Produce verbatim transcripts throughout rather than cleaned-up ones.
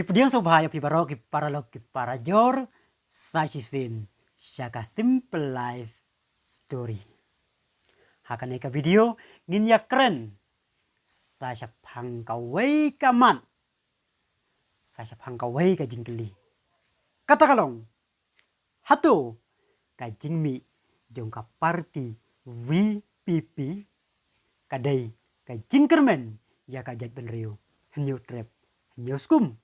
Pdiang sngewbha ïa phi baroh ki paralok ki parajor, sa shisien sha ka Simple Life Story. Ha kane ka video ngin ïa kren sa shaphang kawei ka mat, sa shaphang kawei ka jingkylli. Kata ka long, hato ka jingmih jong ka party V P P ka dei ka jingkyrmen ïa ka jaitbynriew Hynñiewtrep Hynñiewskum?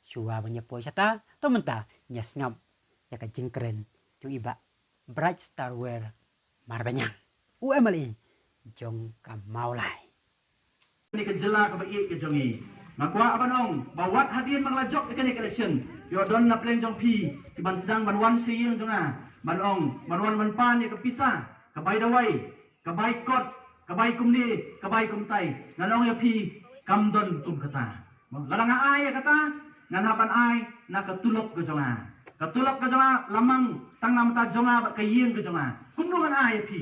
Shuwa ban ïa poi shata, to mynta ngin ïa sngap ïa ka jingkren jong i Bah Bright Starwell Marbaniang, u M L A jong ka Mawlai. Kane ka jylla kaba ïeit ka jong ngi, nga kwah ban ong ba wat hadien ba nga la jop ïa kane ka election, ïoh don na pdeng jong phi ki ban sdang ban wan sha ïing jong nga, ban ong, ban wan ban pan ïa ka pisa, ka bai dawai, ka bai kot, ka bai kumne, ka bai kumtai. Ngan ong ïa phi, kam don kum kata. Lada nga ai ïa kata, ngan hap ban ai na ka tulop ka jong nga. Ka tulop ka jong nga la mang tang namar jong nga bad ka ïing ka jong nga. Kumno ngan ai ïa phi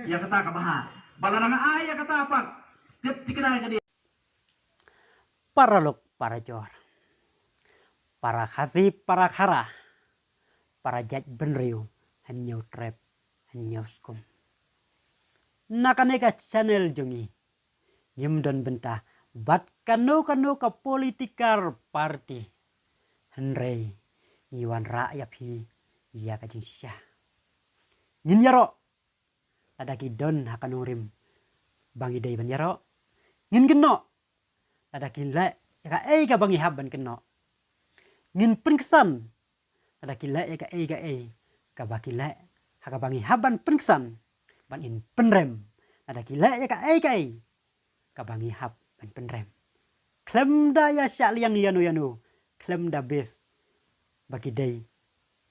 ïa kata kaba hap? Ba lada nga ai ïa kata pat, tip thikna ïa kane. Paralok parajor, para Khasi para Khara, para jaitbynriew Hynñiewtrep Hynñiewskum, na kane ka channel jong ngi ngim don bynta bad kano kano ka political party. Hynrei ngi wanrah ïa phi ïa ka jingshisha. Ngin ïaroh lada ki don ha ka nongrim ba ngi dei ban ïaroh. Ngin kynnoh lada ki leh ïa kaei kaba ngi hap ban kynnoh. Ngin pynksan lada ki leh ïa kaei kaei kaba ki leh ha kaba ngi hap ban pynksan. Bad ngin pynrem lada ki leh ïa kaei kaei kaba ngi hap ban pynrem. Khlem da ïa shah liang ïano ïano, khlem da bes ba ki dei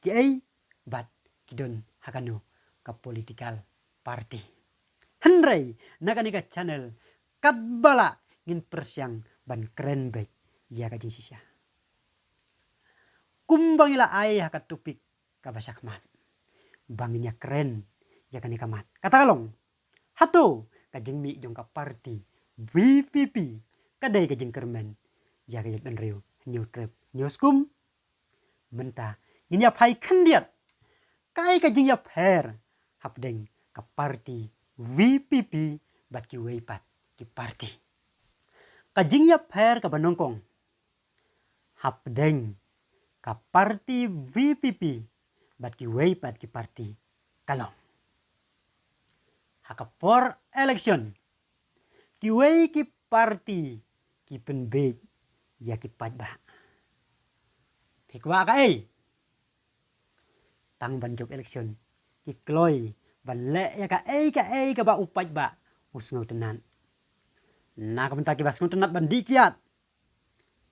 kiei bad ki don ha kano ka political party. Hynrei na kane ka channel katba lah ngin pyrshang ban kren beit ïa ka jingshisha. Kumba ngi la ai ha ka topic kaba shakhmat, ba ngin ïa kren ïa kane ka mat. Kata ka long, hato ka jingmih jong ka party V P P ka dei ka jingkyrmen ïa ka jaitbynriew Hynñiewtrep Hynñiewskum? Mynta ngin ïa phai khyndiat kaei ka jingïapher hapdeng ka party V P P bad kiwei pat ki party. Ka jingïapher kaba nyngkong hapdeng ka party V P P bad kiwei pat ki party ka long, ha ka por election, kiwei ki party ki pynbiej ïa ki paidbah. Phi kwah kaei? Tang ban jop election ki kloi ban leh ïa kaei kaei kaba u paidbah u sngewtynnat. Na ka bynta kiba sngewtynnat ban dih kiad,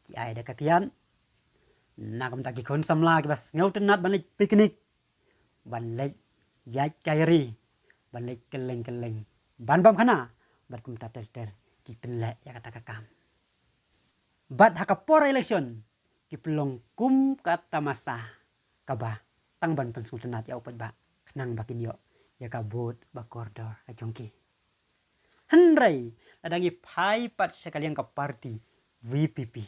ki ai da ka kiad. Na ka bynta ki khun samla kiba sngewtynnat ban leit picnic, ban leit ïaid kairai, ban leit kylleng kylleng, ban bam khana, bad kumta ter ter ki pynleh ïa kata ka kam. Bad ha ka por election ki pynlong kum ka tamasa kaba tang ban pynsngewtynnat ïa u paidbah khnang ba kin ïoh ïa ka vote ba kordor ka jong ki. Hynrei lada ngi phai pat sha ka liang ka party V P P,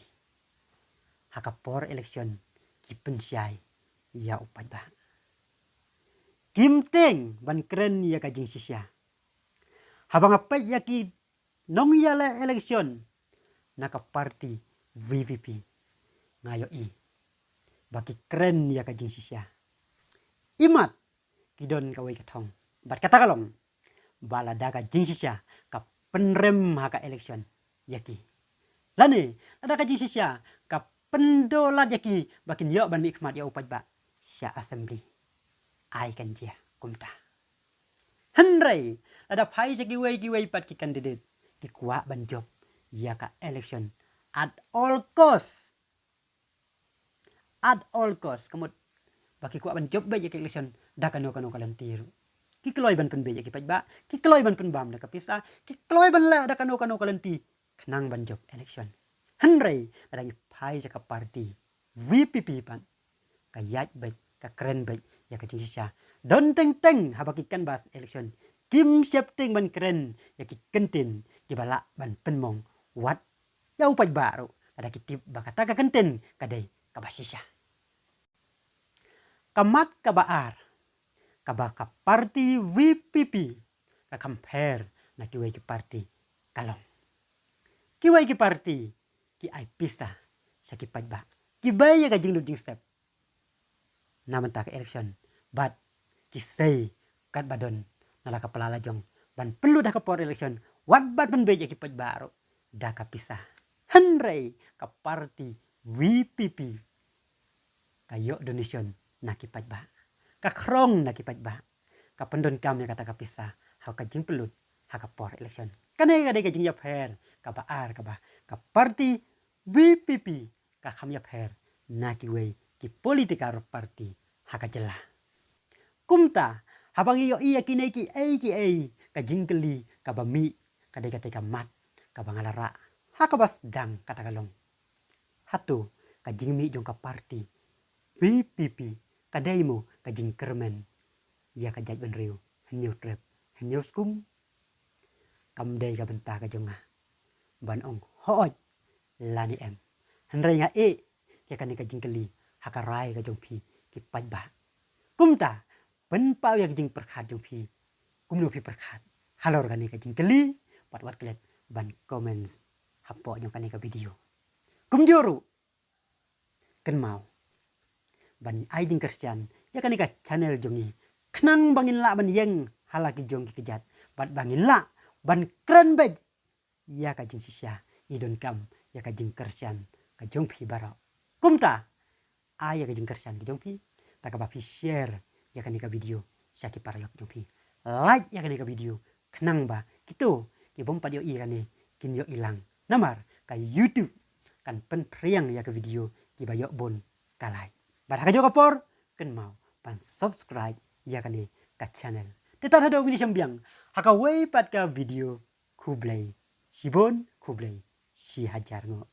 ha ka por election ki pynshai ïa u paidbah. Kim tieng ban kren ïa ka jingshisha. Haba nga peit ïa ki nongïaleh election na ka party V P P, nga ïohi ba ki kren ïa ka jingshisha. Imat ki don kawei ka thong, bad kata ka long ba lada ka jingshisha ka pynrem ha ka election ïa ki, lane lada ka jingshisha ka pyndoh lad ïa ki ba kin ïoh ban mihkhmat ïa u paidbah sha assembly, ai kan jia kumta. Hynrei lada phai sha kiwei kiwei pat ki candidate, ki kwah ban jop ïa ka election at all cost. At all cost, ka mut ba ki kwah ban jop beit ïa ka election da kano kano ka lynti ruh. Ki kloi ban pynbiej ïa ki paidbah, ki kloi ban pynbam da ka pisa, ki kloi ban leh da kano kano ka lynti khnang ban jop election. Hynrei lada ngi phai sha ka party V P P pat, ka ïaid beit, ka kren beit ïa ka jingshisha. Don teng teng haba ki canvass election, kim sheptieng ban kren ïa ki kyntien kiba lah ban pynmong wat ïa u paidbah ruh Lada ki tip ba kata ka kyntien ka dei kaba shisha. Ka mat kaba ar, kaba ka parti V P P ka kham pher na kiwei ki parti ka long, kiwei ki parti ki ai pisa sha ki paidbah, ki bei ïa ka jinglut jingsep na mynta ka election, bad ki sei katba don na la ka pla la jong ban pynlut ha ka por election, wat ban pynbeit ïa ki paidbah ruh da ka pisa. Hynrei ka parti V P P ka ïoh donation na ki paidbah, ka khrong na ki paidbah, ka pyndonkam ïa kata ka pisa ha ka jingpynlut ha ka por election. Kane ka dei ka jingïapher kaba ar kaba ka parti V P P ka kham ïapher na kiwei ki political party ha ka jylla. Kumta, haba ngi ïohi ïa kine kiei kiei, ka jingkylli kaba mih ka dei kata ka mat kaba nga la rah ha kaba sdang, kata ka long, hato ka jingmih jong ka parti V P P ka dei mo ka jingkyrmen ïa ka jaitbynriew Hynñiewtrep Hynñiewskum? Kam dei ka bynta ka jong nga ban ong hooid lane em, hynrei nga ïeh ïa kane ka jingkylli ha ka rai ka jong phi ki paidbah. Kumta, pynpaw ïa ka jingpyrkhat jong phi, kumno phi pyrkhat halor kane ka jingkylli, bad wat klet ban comments hapoh jong kane ka video. Kumjuh ruh, kynmaw ban ai jingkyrshan ïa kane ka channel jong ngi, khnang ba ngin lah ban ïeng ha la ki jong ki kjat, bad ba ngin lah ban kren beit ïa ka jingshisha, ngi donkam ïa ka jingkyrshan ka jong phi baroh. Kumta, ai ïa ka jingkyrshan ka jong phi da kaba phi share ïa kane ka video sha ki paralok jong phi, like ïa kane ka video, khnang ba kito ki bym pat ïohi ïa kane kin ïohi lang. Namar ka YouTube kan pynphriang ïa ka video kiba ïoh bun ka like. Bad ha kajuh ka por, kynmaw ban subscribe ïa kane ka channel. Te tad haduh ngin ïashem biang ha kawei pat ka video. Khublei shibun, khublei shihajar nguh.